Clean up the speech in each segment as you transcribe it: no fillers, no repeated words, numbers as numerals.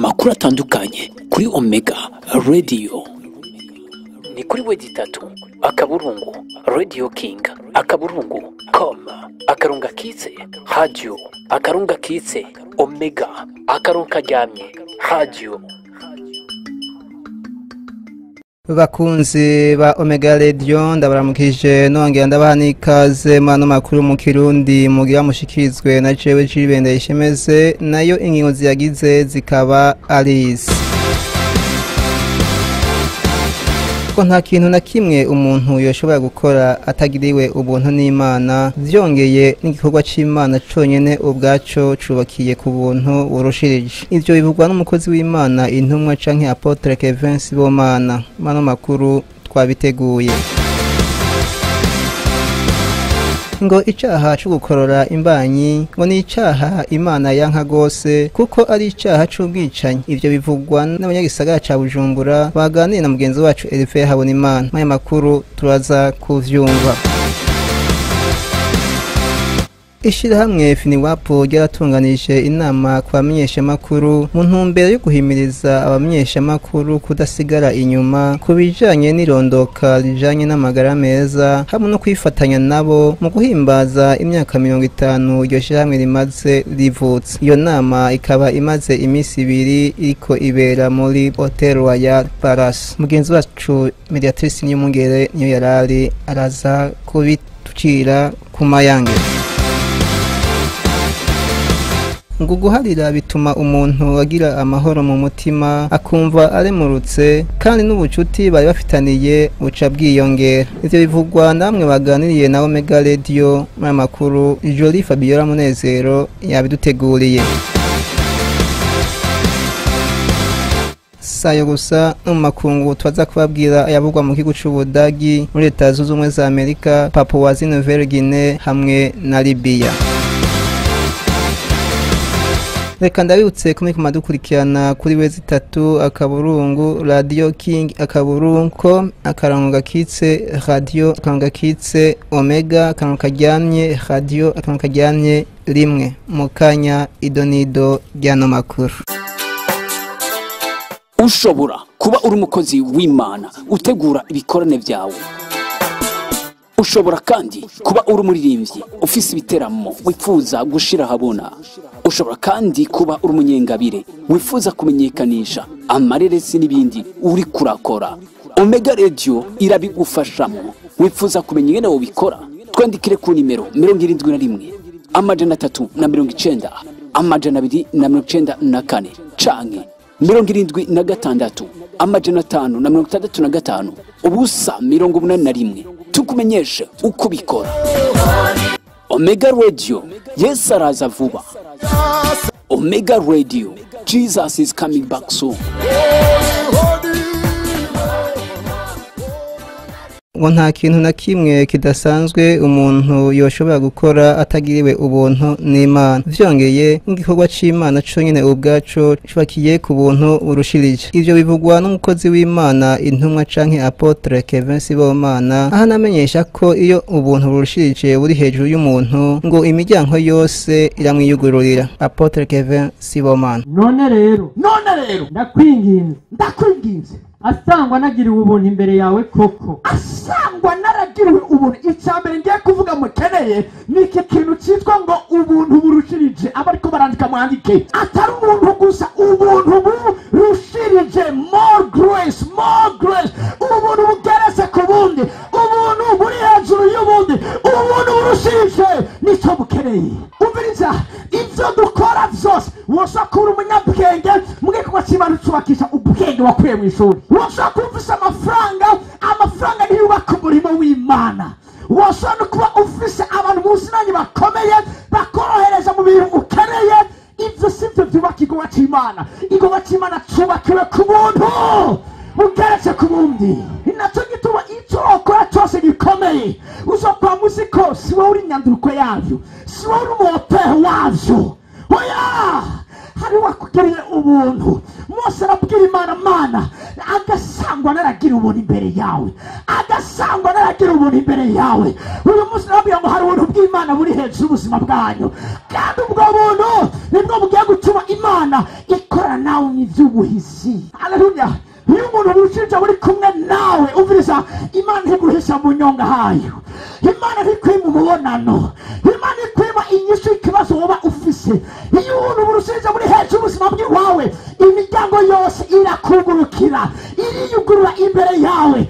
Amakuru atandukanye kuri Omega Radio ni kuri www akaburungu Radio King akaburungu com akarunga kitse radio akarunga kitse Omega akarunga karyamye radio. Bakunzi ba Omega Radio, ndabaramukije nongera ndabaha n'ikaze mano makuru mu Kirundi mugira mushikirizwe na jewe Jibende Ishemeze, nayo ingingo ziyagize zikaba ari izi. Ko nta kintu na kimwe umuntu yoshobora gukora atagiriwe ubuntu n'Imana, vyongeye n'igikorwa c'Imana conyene ubwaco cubakiye ku buntu burushirije. Ivyo bivugwa n'umukozi w'Imana intumwa canke Apotre Kevin Sibomana. Mano makuru twabiteguye. Ngo icaha co gukorora imbanyi ngo ni icaha Imana yanka gose, kuko ari icaha c'ubwicanyi. Ivyo bivugwa n'abanyagisagara ca Bujumbura baganiriye na mugenzi wacu Elfe Habonimana. Maya makuru turaza kuvyumva. Ishirahamwe Finiwapo ryaratunganije inama ku bamenyeshamakuru mu ntumbero yo guhimiriza abamenyeshamakuru kudasigara inyuma ku bijanye n'irondoka rijanye n'amagara meza, hamwe no kwifatanya nabo mu guhimbaza imyaka 50 iryo shirahamwe rimaze rivutse. Iyo nama ikaba imaze imisi ibiri iriko ibera muri Hotel Royal Palace. Mugenzi wacu Mediatrice Niyomungere niyo yarari araza kubitucira ku mayange. Ngo guharira bituma umuntu agira amahoro mu mutima, akumva aremurutse, kandi n'ubucuti bari bafitaniye buca bwiyongera. Ivyo bivugwa namwe baganiriye na Omega Radio mu makuru. Jolie Fabiola Munezero yabiduteguriye. Sayo gusa no mu makungu twaza kubabwira ayavugwa mu gihugu c'Ubudagi, muri Leta Zunze Ubumwe za Amerika, Papua Nouvelle-Guinée hamwe na Libya. Reka ndabibutse ko muriko muradukurikirana kuri wezi 3 akaburungu Radio King akaburungu com akarango gakitse radio akarango gakitse Omega akarango karyamye radio akarango karyamye rimwe. Mu kanya idonido ry'ano makuru. Ushobora kuba uri umukozi w'Imana utegura ibikorane vyawe. Ushobora kandi kuba uri umuririmbyi ufise ibiteramo wifuza gushira habona. Ushobora kandi kuba uri umunyengabire wifuza kumenyekanisha amareresi n'ibindi uri kurakora. Omega Radio irabigufashamo. Wifuza kumenya ingene wobikora, twandikire ku nimero 71 390 294 canke 76 565 0 81, tukumenyeshe uko bikora. Omega Radio, Yesu araza vuba. Omega Radio, Jesus is coming back soon. Ngo nta kintu na kimwe kidasanzwe umuntu yoshobora gukora atagiriwe ubuntu n'Imana. Vyongeye n'igikorwa c'Imana conyene ubwaco cubakiye ku buntu burushirije. Ivyo bivugwa n'umukozi w'Imana intumwa canke Apotre Kevin Sibomana, aho anamenyesha ko iyo ubuntu burushirije buri hejuru y'umuntu ngo imiryango yose iramwiyugururira. Apotre Kevin Sibomana: None rero ndakwinginze asangwa nagiriwe ubuntu imbere yawe koko, asangwa naragiriwe ubuntu. Icambere ngiye kuvuga mukeneye ni iki kintu cyitwa ngo ubuntu burushirije. Abariko barandika mwandike, atari ubuntu gusa, ubuntu burushirije. More grace, more grace. Ubuntu bugeretse ku bundi, ubuntu buri hejuru y'ubundi, ubuntu burushirije nicyo mukeneye. Umviriza, ivyo dukora vyose, woshobora kuba umunyabwenge mu gikorwa c'Imana ucubakisha ubwenge wakuye mw'ishuri. Woshobora kuba ufise amafaranga, amafaranga ntiyubaka umurimo w'Imana. Woshobora no kuba ufise abantu muzinanye bakomeye bakorohereza mu bintu ukeneye. Ivyo sivyo vyubaka igikorwa c'Imana. Igikorwa c'Imana cubakiwe ku buntu bugeretse ku bundi. Ni naco gituma ico wokora cose gikomeye uzokwama uzi ko si wowe uri inyanduruko yavyo, si wowe uri umuhotehe wavyo. Oya, hari wakugiriye ubuntu. Mose arabwira Imana, Mana, agasangwa naragira ubuntu imbere yawe, agasangwa Nasangwa naragira ubuntu imbere yawe. Uyu munsi nababwira ngo hari ubuntu bw'Imana buri hejuru y'ubuzima bwanyu, kandi ubwo buntu nibwo bugiye gutuma Imana ikora nawe mu ivy'ubuhizi. Haleluya. Iyo umuntu burushije buri kumwe nawe, umviriza, Imana ntiguhisha mu nyonga hayo, Imana ntikwima umubonano, Imana ikwima inyishu y'ikibazo woba ufise. Iyo ubuntu burushije buri hejuru y'ubuzima bw'iwawe, imiryango yose irakugurukira, iriyugurura imbere yawe.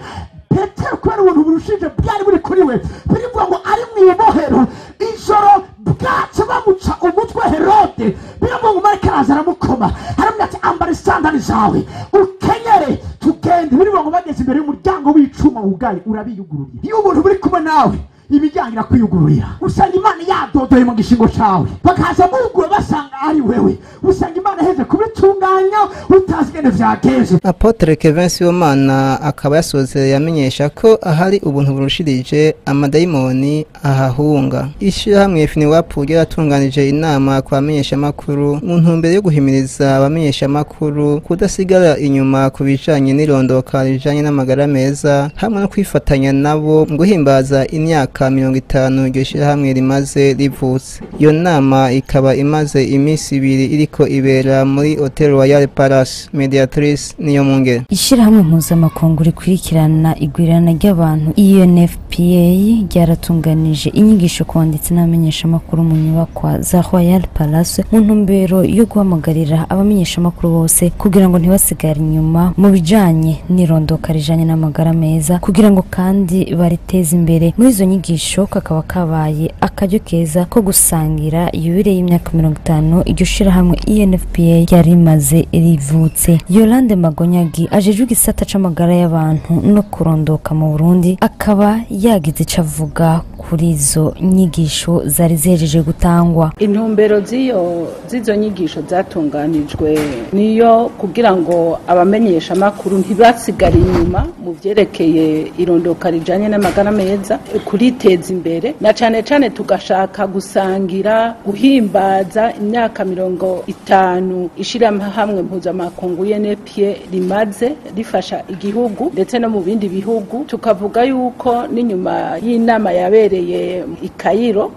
Petero kubera ubuntu burushije bwari buri kuri we, birivuga ngo ari mu ibohero ijoro bwaca bamuca umutwe Herode, biravuga ngo marayika araza aramukoma, aramubwira ati ambara isandali zawe ukenyere tugende. Birivuga ngo bageze imbere y'umuryango w'icuma wugaye, urabiyugururira. Iyo ubuntu buri kumwe nawe, imiryango irakwiyugururira. Usanga Imana yadodoye mu gishingo cawe, bakaza bugura basanga ari wewe. Usanga Imana iheze kubitunganya utazi ingene vyagenze. Apotre Kevin Sibomana akaba yasoze yamenyesha ko ahari ubuntu burushirije amadayimoni ahahunga. Ishirahamwe FNUAP ryaratunganije inama ku bamenyeshamakuru mu ntumbero yo guhimiriza abamenyeshamakuru kudasigara inyuma ku bijanye n'irondoka rijanye n'amagara meza, hamwe no kwifatanya nabo mu guhimbaza imyaka 50 iryo shirahamwe rimaze rivutse. Iyo nama ikaba imaze iminsi ibiri iriko ibera muri Hotel Royal Palace. Mediatrice Niyomungere. Ishirahamwe mpuzamakungu rikurikirana igwirana ry'abantu UNFPA ryaratunganije inyigisho ku banditsi n'abamenyeshamakuru mu nyubakwa za Royal Palace mu ntumbero yo guhamagarira abamenyeshamakuru bose kugira ngo ntibasigare inyuma mu bijanye n'irondoka rijanye n'amagara meza, kugira ngo kandi bariteze imbere. Muri izo nyigisho kakaba kabaye akaryo keza ko gusangira yubile y'imyaka 50 iryo shirahamwe UNFPA ryari rimaze rivutse. Yolande Magonyagi ajejwe igisata c'amagara y'abantu no kurondoka mu Burundi akaba yagize ico avuga kuri izo nyigisho zari zihejeje gutangwa. Intumbero z'izo nyigisho zatunganijwe niyo kugira ngo abamenyesha makuru ntibasigare inyuma mu vyerekeye irondoka rijanye n'amagara meza, kuriteza imbere, na cane cane tugashaka gusangira guhimbaza imyaka 50 ishirahamwe mpuzamakungu UNFPA rimaze rifasha igihugu ndetse no mu bindi bihugu. Tukavuga yuko n'inyuma y'inama yabereye i Cairo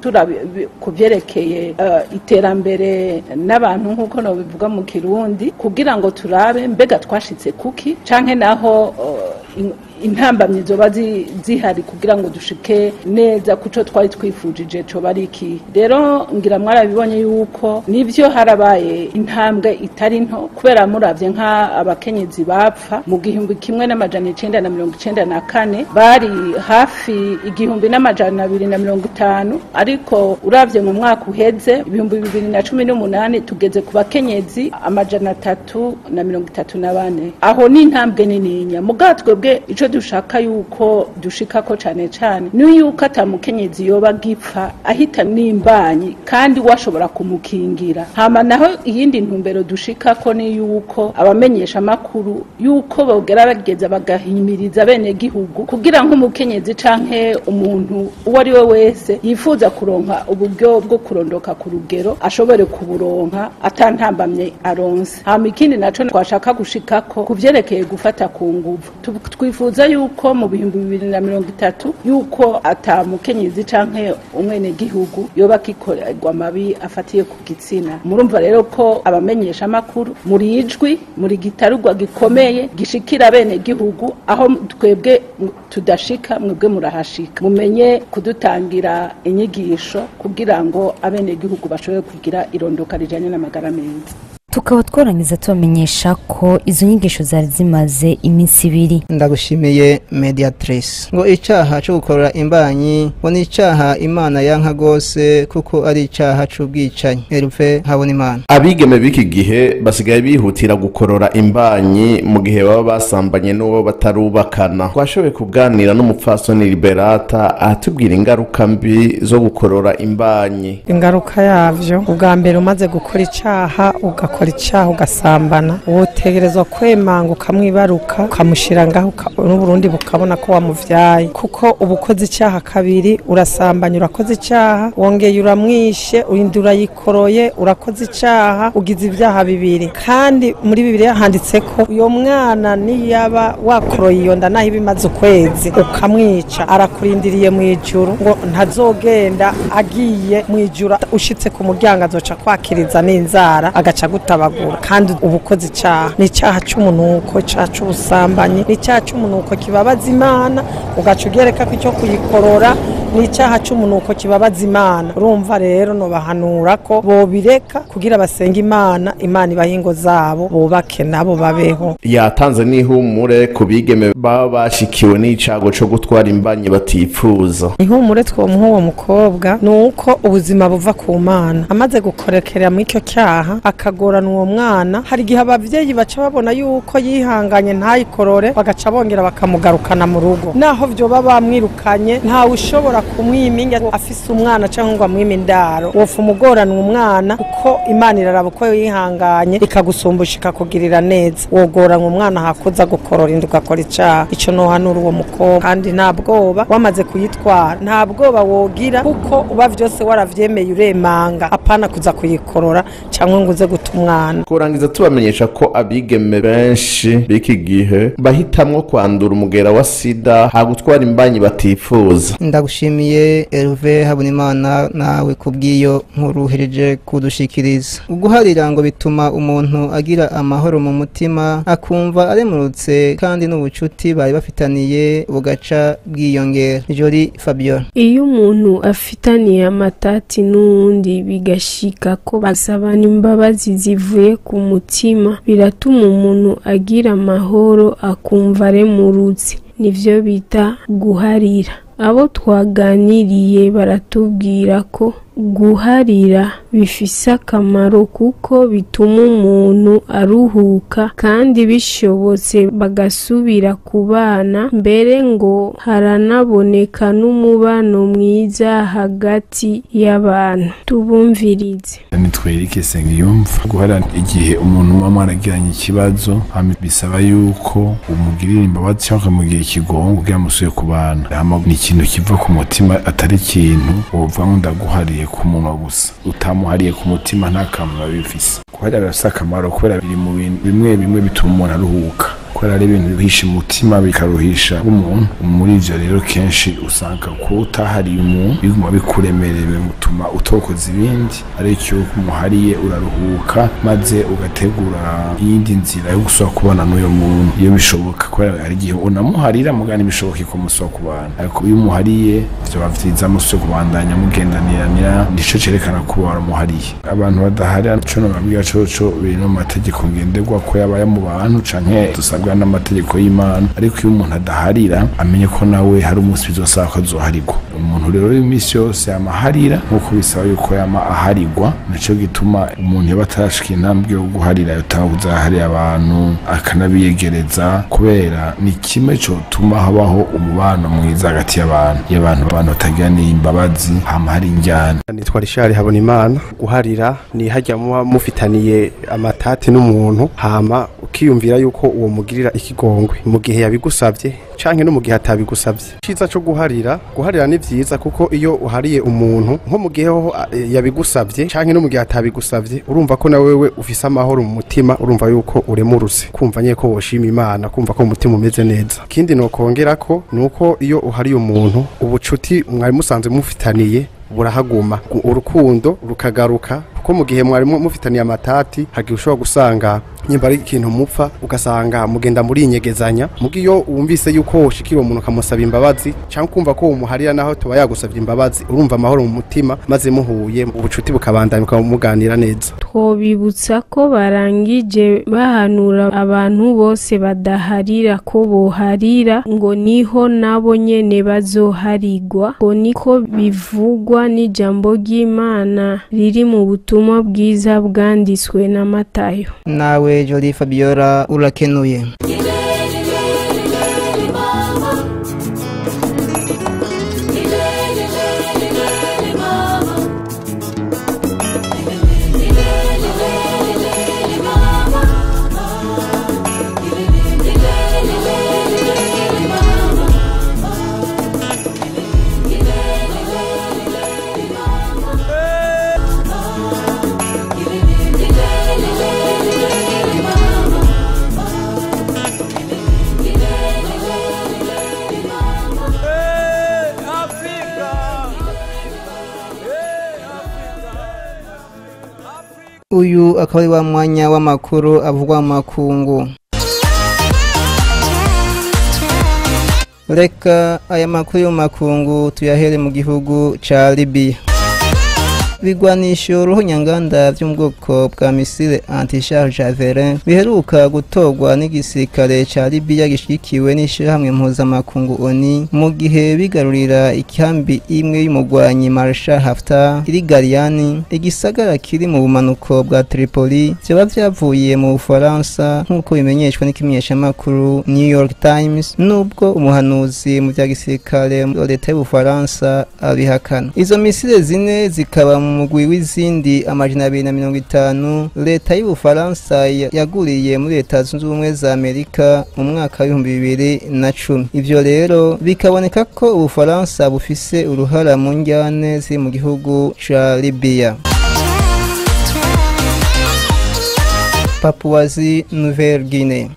kuvyerekeye iterambere n'abantu nk'uko nobivuga mu Kirundi, kugira ngo turabe mbega twashitse kuki canke naho intambamyi zoba zihari kugira ngo dushike neza kuco twari twifujije co bari iki. Rero ngira mwarabibonye yuko nivyo harabaye intambwe itari nto, kubera muravye nka abakenyezi bapfa mu 1994 bari hafi 1250, ariko uravye mu mwaka uheze 2018 tugeze ku bakenyezi 334. Aho ni intambwe nininya. Muga twebwe ico dushaka yuko dushikako cane cane ni yuko atamukenyezi yoba gipfa ahita n'imbanyi kandi washobora kumukingira. Hama naho iyindi ntumbero dushikako ni yuko abamenyesha makuru yuko bogera bageza bagahimiriza bene gihugu kugira nk'umukenyezi canke umuntu uwo ari we wese yifuza kuronka uburyo bwo kurondoka ku rugero ashobore kuburonka atantambamye aronse. Hama ikindi naco twashaka gushikako kuvyerekeye gufata ku nguvu, twifuza yuko mu 2030 yuko atamukenyezi canke umwene gihugu yoba kikorerwa amabi afatiye ku gitsina. Murumva rero ko abamenyesha makuru muri ijwi muri gitarugwa gikomeye gishikira bene gihugu, aho twebwe tudashika mwebwe murahashika. Mumenye kudutangira inyigisho kugira ngo abene gihugu bashobore kugira irondoka rijanye n'amagara meza. Tukaba twarangiza tubamenyesha ko izo nyigisho zari zimaze iminsi ibiri. Ndagushimiye Mediatrice. Ngo icaha cyo gukorora imbanyi ngo ni icaha Imana yanka gose, kuko ari icaha c'ubwicanyi. Herve Habonimana. Abigeme b'iki gihe basigaye bihutira gukorora imbanyi mu gihe baba basambanye n'uwo batarubakana. Twashoboye kuganira n'umupfasoni Liberata atubwira ingaruka mbi zo gukorora imbanyi. Ingaruka yavyo, ubwa mbere umaze gukora icaha ugakora ugakora icyaha ugasambana, wotegerezwa kwemanga ukamwibaruka ukamushyira ngaho n'Uburundi bukabona ko wamuvyaye, kuko uba ukoze icyaha kabiri, urasambanya urakoze icyaha, wongeye uramwishe, undi urayikoroye, urakoze icyaha, ugize ibyaha bibiri. Kandi muri Bibiliya handitse ko uyo mwana niyaba wakoroye iyo nda naho ibimaze ukwezi ukamwica, arakurindiriye mu ijuru ngo ntazogenda agiye mu ijuru, ushitse ku muryango azoca kwakiriza n'inzara agaca gutabagura. Kandi uba ukoze icyaha, ni icyaha cy'umunuko, icyaha cy'ubusambanyi, ni icyaha cy'umunuko kibabaza Imana, ugaca ugereka ko icyo kuyikorora ni icyaha cy'umunuko kibabaza Imana. Urumva rero nobahanura ko bobireka kugira basenge Imana, Imana ibahe ingo zabo bubake nabo babeho. Yatanze n'ihumure ku bigeme baba bashikiwe n'icago co gutwara imbanyi batifuza. Ihumure twomuha uwo mukobwa nuko ubuzima buva ku Mana. Amaze gukorekera mu icyo cyaha akagorana uwo mwana, hari igihe abavyeyi baca babona yuko yihanganye ntayikorore, bagaca bongera bakamugarukana mu rugo. Naho vyoba bamwirukanye, ntawe ushobora kumwiminga afise umwana cyangwa ngo amwime indaro. Wofa umugorana umwana, kuko Imana iraraba uko yihanganye ikagusumbusha ikakugirira neza. Wogorana umwana hakuza gukorora inda ugakora icaha. Ico nohanura uwo mukobwa, kandi nta bwoba wamaze kuyitwara, nta bwoba wogira kuko uba vyose waravyemeye uremanga, apana kuza kuyikorora cyangwa ngo uze guta umwana. Kurangiza tubamenyesha ko abigeme benshi b'iki gihe bahitamwo kwandura umugera wa sida ha gutwara imbanyi batifuza. Ndagushimiye Herve Habonimana nawe kubw'iyo nkuru uhereje kudushikiriza. Uguharira ngo bituma umuntu agira amahoro mu mutima, akumva aremurutse, kandi n'ubucuti bari bafitaniye bugaca bwiyongera. Jori Fabiola. Iyo umuntu afitaniye amatati n'uwundi bigashika ko basabana imbabazi zivuye ku mutima, biratuma umuntu agira amahoro akumva aremurutse. Nivyo bita guharira. Abo twaganiriye baratubwira ko guharira bifise akamaro kuko bituma umuntu aruhuka kandi bishobotse bagasubira kubana, mbere ngo haranaboneka n'umubano mwiza hagati y'abantu. Tubumvirize. Nitwereke Sengiyumva. Guharira igihe umuntu muba mwaragiranye ikibazo, bisaba yuko umugirira imbabazi cyangwa ukamugira ikigongo kugira musubire kubana. Ni ikintu kiva ku mutima, atari ikintu wovuga ngo ndaguhariye ku munwa gusa. Utamuhariye ku mutima nta kamaro bifise. Guharira birafise akamaro kubera biri mu bintu bimwe bimwe bituma umuntu aruhuka, kubera ari ibintu biruhisha umutima bikaruhisha umuntu. Muri ivyo rero kenshi usanga ko utahariye umuntu biguma bikuremereye, bimutuma utokoza ibindi, ariko iyo umuhariye uraruhuka maze ugategura iyindi nzira yo gusubira kubana n'uyo muntu iyo bishoboka, kubera hari igihe unamuharira mugani bishoboke ko musubira kubana, ariko iyo umuhariye vyoba vyiza musubire kubandanya mugendaniranira. Nico cerekana ko waramuhariye. Abantu badaharira ico nobabwira coco biri no mu mategeko ngenderwa ko yabaye mu bantu canke dusabwa n'amategeko y'Imana, ariko iyo umuntu adaharira amenye ko nawe hari umunsi bizosaba ko azoharigwa. Umuntu rero iminsi yose yamaharira nkuko bisaba yuko yama aharigwa. Nico gituma umuntu yaba atarashika intambwe yo guharira yotabuza abantu akanabiyegereza, kubera ni kimwe cotuma habaho umubano mwiza hagati y'abantu. Iyo abantu batagiraniye imbabazi hama hari injyana. Nitwa Richard Habonimana. Guharira ni hajya muba mufitaniye amatati n'umuntu, hama ukiyumvira yuko uwo mugirira ikigongwe mu gihe yabigusavye canke no mu gihe atabigusavye. Ciza cyo guharira, guharira ni vyiza kuko iyo uhariye umuntu nko mu gihe ho yabigusavye canke no mu gihe atabigusavye, urumva ko na wewe ufise amahoro mu mutima, urumva yuko uremurutse, kumva nyeko ko woshima Imana, kumva ko umutima umeze neza. Ikindi no kongera ko nuko iyo uhariye umuntu ubucuti mwari musanze mufitaniye burahaguma, urukundo rukagaruka, kuko mu gihe mwari mufitaniye amatati hagiye ushobora gusanga nyimba ari ikintu mupfa ugasanga mugenda muri inyegezanya. Mugiyo wumvise yuko woshikira umuntu ukamusaba imbabazi cyangwa kumva ko umuharira naho tuba yagusabye imbabazi, urumva amahoro mu mutima, maze muhuye ubucuti bukabandanya mukamuganira neza. Twobibutsa ko barangije bahanura abantu bose badaharira ko boharira, ngo niho nabo nyene bazoharigwa, ngo niko bivugwa n'ijambo ry'Imana riri mu butumwa bwiza bwanditswe na Matayo. Nawe Joli Fabiola urakenuye. Uyu akaba ari wa mwanya w'amakuru avugwa mu makungu. Reka aya makuru yo mu makungu tuyahere mu gihugu ca Libya. Ibigwanisho ruhonyanganda vyo mu bwoko bwa misile anti-char Javelin biheruka gutorwa n'igisirikare ca Libya gishigikiwe n'ishirahamwe mpuzamakungu ONU mu gihe bigarurira ikambi imwe y'umugwanyi Marshal Haftar iri Gariani, igisagara kiri mu bumanuko bwa Tripoli, vyoba vyavuye mu Bufaransa nk'uko bimenyeshwa n'ikimenyeshamakuru New York Times, nubwo umuhanuzi mu vya gisirikare wa leta y'Ubufaransa abihakana. Izo misile zine zikaba mu mugwi w'izindi 250 leta y'Ubufaransa yaguriye muri Leta Zunze Ubumwe za Amerika mu mwaka w'ibihumbi 2010. Ivyo rero bikaboneka ko Ubufaransa bufise uruhara mu njyane ziri mu gihugu ca Libya. Papouasie Nouvelle-Guinée.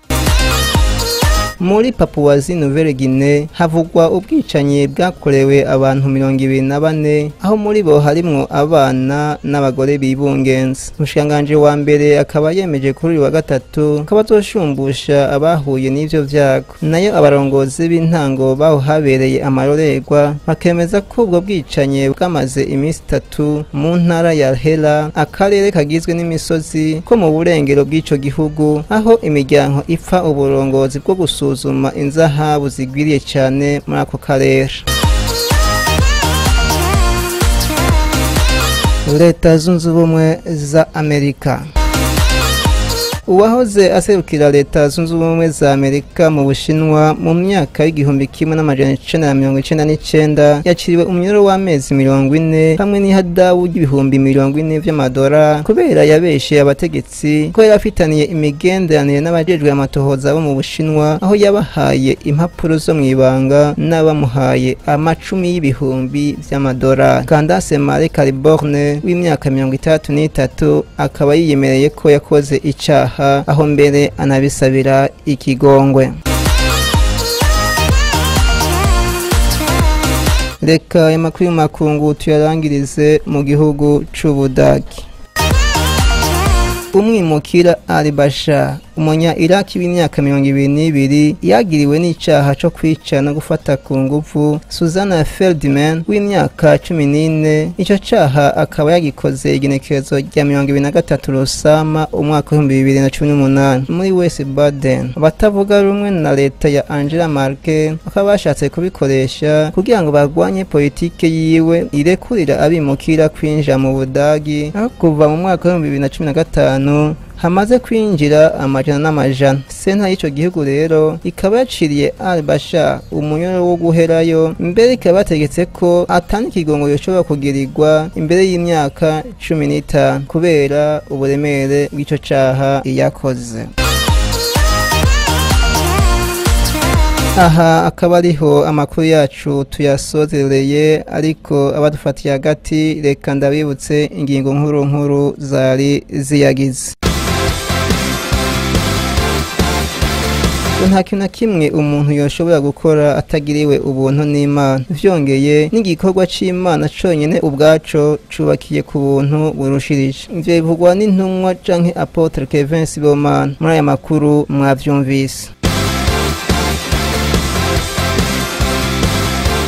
Muri Papouasie Nouvelle-Guinée havugwa ubwicanyi bwakorewe abantu 24, aho muri bo harimwo abana n'abagore bibungenze. Umushikiranganji wa mbere akaba yemeje kuri uyu wa gatatu ko bazoshumbusha abahuye n'ivyo vyago. Nayo abarongozi b'intango baho habereye amarorerwa bakemeza ko ubwo bwicanyi bwamaze iminsi 3 mu ntara ya Hela, akarere kagizwe n'imisozi ko mu burengero bw'ico gihugu, aho imiryango ipfa uburongozi bwo gusuzuma inzahabu zigwiriye cyane muri ako karere. Leta Zunze Ubumwe za Amerika. Uwahoze aserukira Leta Zunze Ubumwe za Amerika mu Bushinwa mu myaka y'1999 yaciriwe umunyoro w'amezi 40 hamwe n'ihadabu y'ibihumbi 40 vy'amadolari kubera yabeshe abategetsi ko yari afitaniye imigenderanire n'abajejwe amatohoza bo mu Bushinwa, aho yabahaye impapuro zo mw'ibanga n'abamuhaye amacumi y'ibihumbi vy'amadolari. Candace Marie Caliborne w'imyaka 33 akaba yiyemereye ko yakoze icaha, aho mbere anabisabira ikigongwe. Reka amakuru y'amakungu tuyarangirize mu gihugu c'Ubudagi. Umwimukira Ali Bashar, umunya Iraki w'imyaka 22, yagiriwe n'icaha co kwica no gufata ku nguvu Susanna Feldman w'imyaka 14. Ico caha akaba yagikoze igenekerezo rya 23 Rusama umwaka 2018 muri West Baden. Abatavuga rumwe na leta ya Angela Merkel bakaba bashatse kubikoresha kugira ngo barwanye politike yiwe irekurira abimukira kwinjira mu Budagi, aho kuva mu mwaka 2015 hamaze kwinjira amajana n'amajana. Senta y'ico gihugu rero ikaba yaciriye Al Bashar umunyoro wo guherayo, mbere ikaba bategetse ko atanga ikigongo yoshobora kugirirwa imbere y'imyaka 15 kubera uburemere bw'ico caha yakoze. Aha akaba ariho amakuru yacu tuyasozereye, ariko abadufatiye hagati reka ndabibutse ingingo nkuru nkuru zari ziyagize. Nta kintu na kimwe umuntu yoshobora gukora atagiriwe ubuntu n'Imana. Vyongeye n'igikorwa c'Imana conyene ubwaco cubakiye ku buntu burushirije. Ivyo bivugwa n'intumwa canke Apotre Kevin Sibomana. Muri aya makuru mwavyumvise.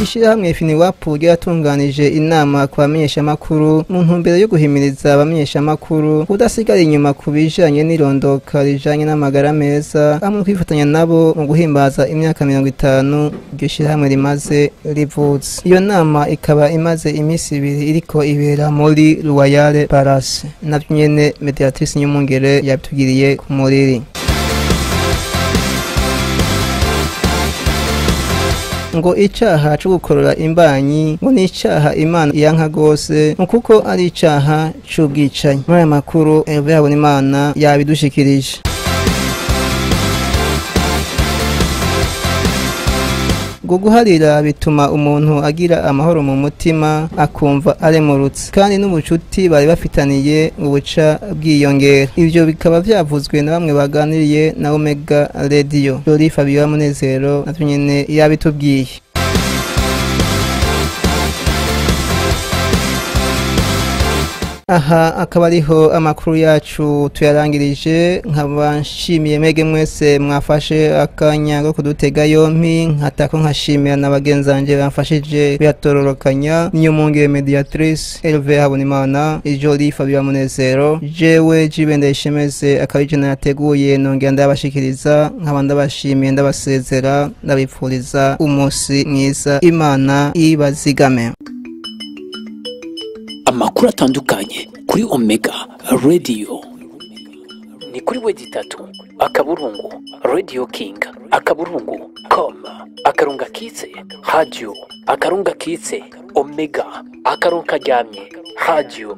Ishirahamwe Finiwapu ryaratunganije inama ku bamenyeshamakuru mu ntumbero yo guhimiriza abamenyeshamakuru kudasigara inyuma ku bijanye n'irondoka rijanye n'amagara meza, hamwe no kwifatanya nabo mu guhimbaza imyaka 50 iryo shirahamwe rimaze rivutse. Iyo nama ikaba imaze iminsi ibiri iriko ibera muri Royal Palace. Navyo nyene Mediatrice Nyumungere yabitugiriye ku muriri. Ngo icaha co gukorora imbanyi ngo ni icaha Imana yanka gose, kuko ari icaha c'ubwicanyi. Muri aya makuru Hervé Habonimana yabidushikirije. Ngo guharira bituma umuntu agira amahoro mu mutima, akumva aremurutse, kandi n'ubucuti bari bafitaniye ubuca bwiyongera. Ivyo bikaba vyavuzwe na bamwe baganiriye na Omega Radio. Jolie Fabiola Munezero navyo nyene yabitubwiye. Aha akaba ariho amakuru yacu tuyarangirije, nkaba nshimiye mwege mwese mwafashe akanya ko kudutega yompi, nkatako nkashimira na bagenzi banjye bamfashije kuyatororokanya: Niyomungere Mediatrice, Elve Habonimana, Ijoli Fabiola Munezero. Jewe Jibende Ishemeze akaba ijana yateguye nongera ndabashikiriza, nkaba ndabashimiye, ndabasezera, ndabipfuriza umunsi mwiza, Imana ibazigame. Amakuru atandukanye kuri Omega Radio ni kuri w3.radioking.com /radio _ omega _ radio.